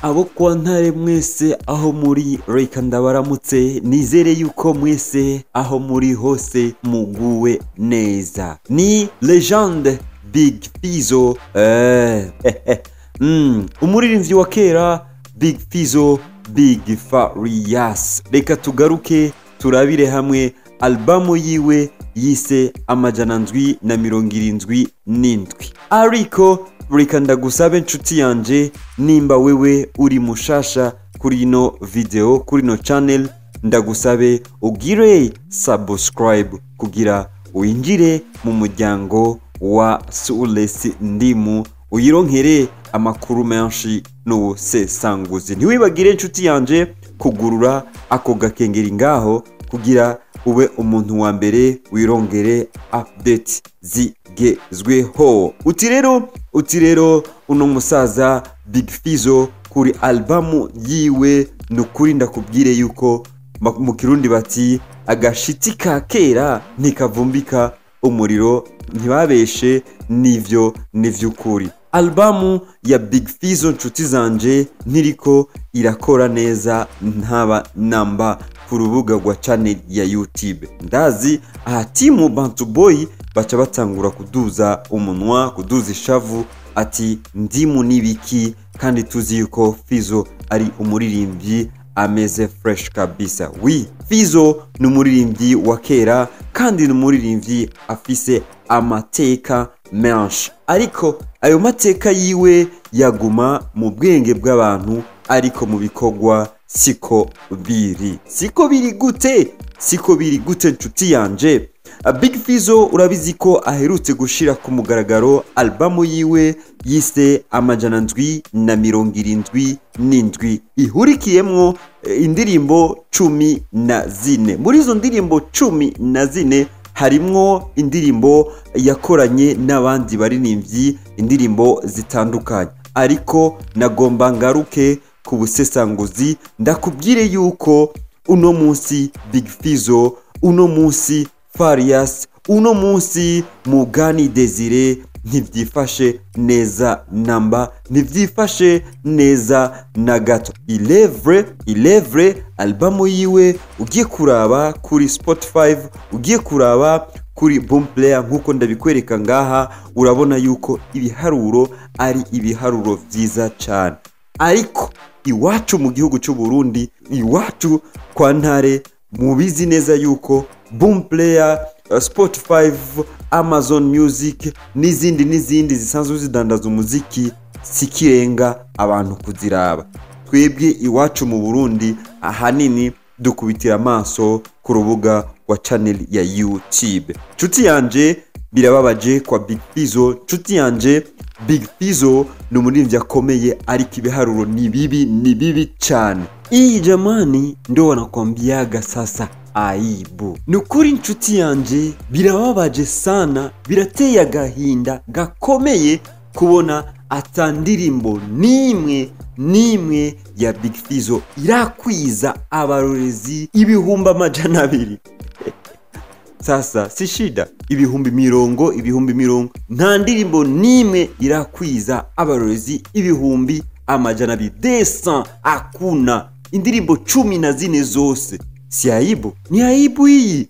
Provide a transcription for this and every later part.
Abo kwa Ntare mwese aho muri, reka ndabaramutse. Nizere yuko mwese aho muri hose muguwe neza. Ni Legende Big Fizzo, umuririmbyi wa kera Big Fizzo, Big Farious. Reka tugaruke turabire hamwe albamu yiwe yise 777. Ariko reka ndagusabe, nshuti yanje, nimba wewe uri mushasha kuri ino video, kuri ino channel, ndagusabe ugire subscribe kugira winjire mu muryango wa Sules Ndimu, uyironkere amakuru menshi n'ubusesanguzi. Ntiwibagire, nshuti yanje, kugurura ako gakengeri ngaho kugira ube umuntu wa mbere wirongere update zigezweho. Uti rero uno musaza Big Fizzo kuri albamu yiwe, nukuri ndakubwire yuko mu Kirundi bati agashiti ka kera ntikavumbika umuriro. Ntibabeshe, nivyo, nivy'ukuri. Albamu ya Big Fizzo, nshuti zanje, ntiriko irakora neza ntaba namba ku rubuga rwa channel ya YouTube. Ndazi aha team Bantu Boy baca batangura kuduza umunwa, kuduza ishavu, ati ndimu nibiki kandi tuzi yuko Fizzo ari umuririmbyi ameze fresh kabisa. Oui, Fizzo ni umuririmbyi wa kera kandi ni umuririmbyi afise amateka menshi, ariko ayo mateka yiwe yaguma mu bwenge bw'abantu, ariko mu bikorwa siko biri. Siko biri gute? Siko biri gute, nshuti yanje? Big Fizzo urabizi ko aherutse gushira ku mugaragaro albamu yiwe yise 777, ihurikiyemwo indirimbo 14. Muri izo ndirimbo 14 harimwo indirimbo yakoranye n'abandi baririmbyi, indirimbo zitandukanye. Ariko nagomba ngaruke ku busesanguzi, ndakubwire yuko uno munsi Big Fizzo, uno munsi Farious, uno munsi Mugani Desire ntibyifashe neza namba, ntibyifashe neza na gato. Ilevre, ilevre, albamu yiwe ugiye kuraba kuri Spotify, ugiye kuraba kuri Boomplay nkuko ndabikwereka ngaha, urabona yuko ibiharuro ari ibiharuro byiza cyane. Ariko iwacu mu gihugu cy'u Burundi, iwacu kwa Ntare, mubizi neza yuko Boomplay, Spotify, Amazon Music n'izindi n'izindi zisanzwe zidandaza umuziki sikirenga abantu kuziraba. Twebwe iwacu mu Burundi ahanini dukubitira amaso ku rubuga rwa channel ya YouTube. Nshuti yanje, birababaje kwa Big Fizzo. Nshuti yanje, Big Fizzo ni umuririmbyi akomeye, ariko ibiharuro ni bibi, ni bibi cyane. Iyi jamani ndo wanakwambiaga sasa aibu. Ni ukuri, nshuti yanje, birababaje sana, birateye agahinda gakomeye kubona ata ndirimbo n'imwe n'imwe ya Big Fizzo irakwiza abarorezi 200,000. Sasa si shida, ibihumbi mirongo, ibihumbi mirongo, nta ndirimbo n'imwe irakwiza abarorezi 200,000 desa. Hakuna indirimbo 14 zose. Si aibu? Ni aibu iyi.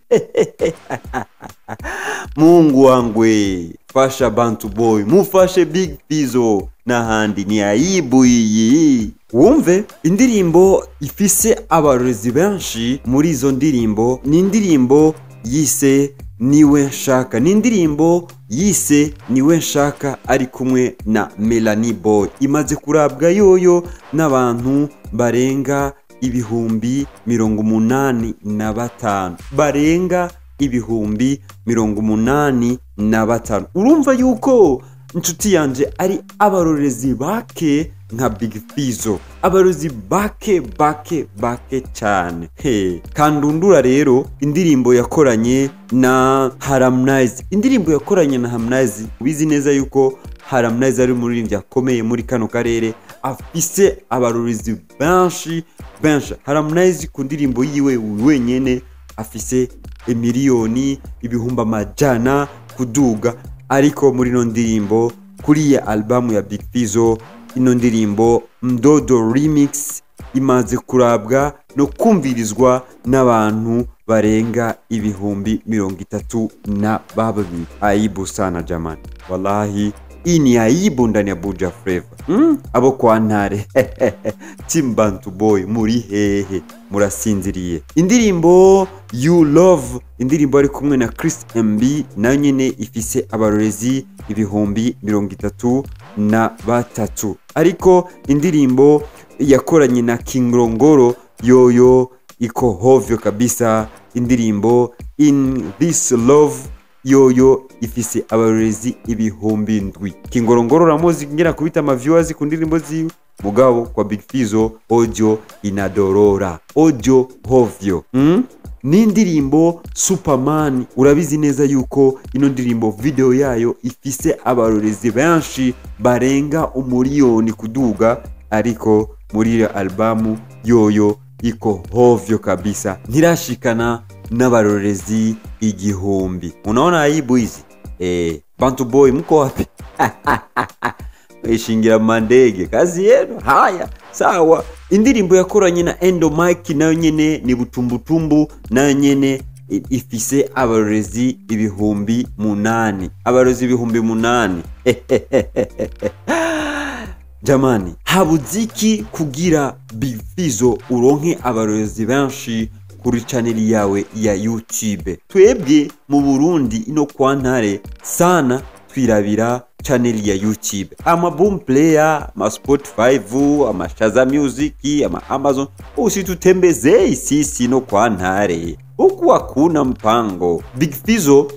Mungu wangwe, fasha Bantu Boy, mufashe Big Fizzo n'ahandi. Ni aibu iyi. Wumve indirimbo ifise abarorezi benshi muri izo ndirimbo ni indirimbo yise Niwe Nshaka. Ni indirimbo yise Niwe Nshaka ari kumwe na Melanie Boy, imaze kurabwa yoyo n'abantu barenga 85,000, barenga 85,000. Urumva yuko, inshuti yanje, ari abarorezi bake nka Big Fizzo, abarorezi bake bake bake cyane. He kandundura rero indirimbo yakoranye na Harmonize, indirimbo yakoranye na Harmonize. Ubizi neza yuko Harmonize ari umuririmbyi akomeye muri kano karere, afise abarorezi benshi benshi. Harmonize ku ndirimbo yiwe wenyene afise miliyoni ibihumbi amajana kuduga, ariko muri no ndirimbo kuri ya albamu ya Big Fizzo Ino ndirimbo Mdodo Remix imaze kurabwa no kumvirizwa n'abantu barenga 32,000. Aibu sana jamani, wallahi hii ni aibu ndani ya Buja Flavor. Abo kwa Ntare, Team Bantu Boy, muri hehe? Murasinziriye? Indirimbo You Love, indirimbo ari kumwe na Chris MB, nayo nyene ifise abarorezi 33,000. Ariko indirimbo yakoranye na Kingorongoro yoyo iko hovyo kabisa. Indirimbo In This Love yoyo ifise abarorezi 7,000. Kingorongoro ramuzi ngera kubita ama viewers ku ndirimbo ziwe, mugabo kwa Big Fizzo audio inadorora, audio hovyo. N'indirimbo Superman, urabizi neza yuko ino ndirimbo video yayo ifise abarorezi benshi barenga 1 miliyoni kuduga, ariko muri iyo albamu yoyo iko hovyo kabisa, ntirashikana n'abarorezi 1,000. Unaona aibu hizi? Bantu Boy, mko wapi? Ishingira mandege kazi yenu. Haya, sawa. Indirimbo yakoranye na Endo Mike nayo nyene ni butumbutumbu, nayo nyene ifise abarorezi 8,000, abarorezi 8,000. Jamani, habuziki kugira Big Fizzo uronke abarorezi benshi kuri channel yawe ya YouTube? Twebwe mu Burundi ino kwa Ntare sana twirabira channel ya YouTube, ama Boom Player, ama Spotify, ama Shazam Music, ama Amazon. Usitutembezei sisi no kwa Ntare, huku hakuna mpango. Big Fizzo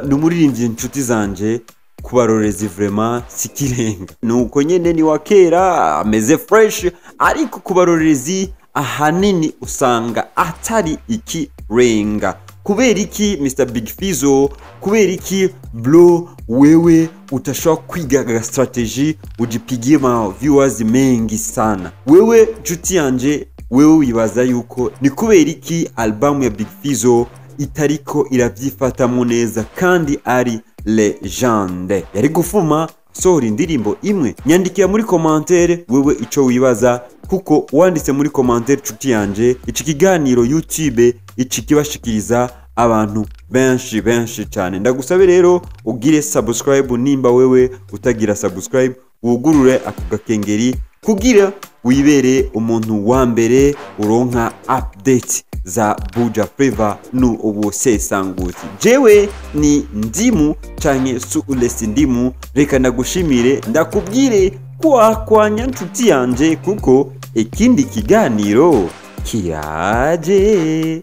ni umuririmbyi, inshuti zanje, ku barorezi vraiment sikirenga, nuko nyene ni wa kera, ameze fresh, ariko ku barorezi ahanini usanga atari ikirenga. Kubera iki, Mr Big Fizzo? Kubera iki, bro, wewe utashobora kwiga strategy ujipigie ma viewers mengi sana? Wewe nshuti yanje, wewe wibaza yuko ni kubera iki albamu ya Big Fizzo itariko iravyifatamo neza kandi ari legende yari gufuma sohora indirimbo imwe? Nyandikira muri commentaire wewe ico wibaza, kuko wanditse muri commentaire, nshuti yanje, iki kiganiro YouTube iki kibashikiriza abantu benshi benshi cyane. Ndagusabe rero ugire subscribe nimba wewe utagira subscribe, wugurure ako gakengeri kugira wibere umuntu wa mbere uronka update za Buja Flavor nu ubusesanguzi. Jewe ni Ndimu canke Suulesi Ndimu. Reka ndagushimire, ndakubwire kwakwanya, nshuti yanje, kuko ikindi kiganiro kiraje.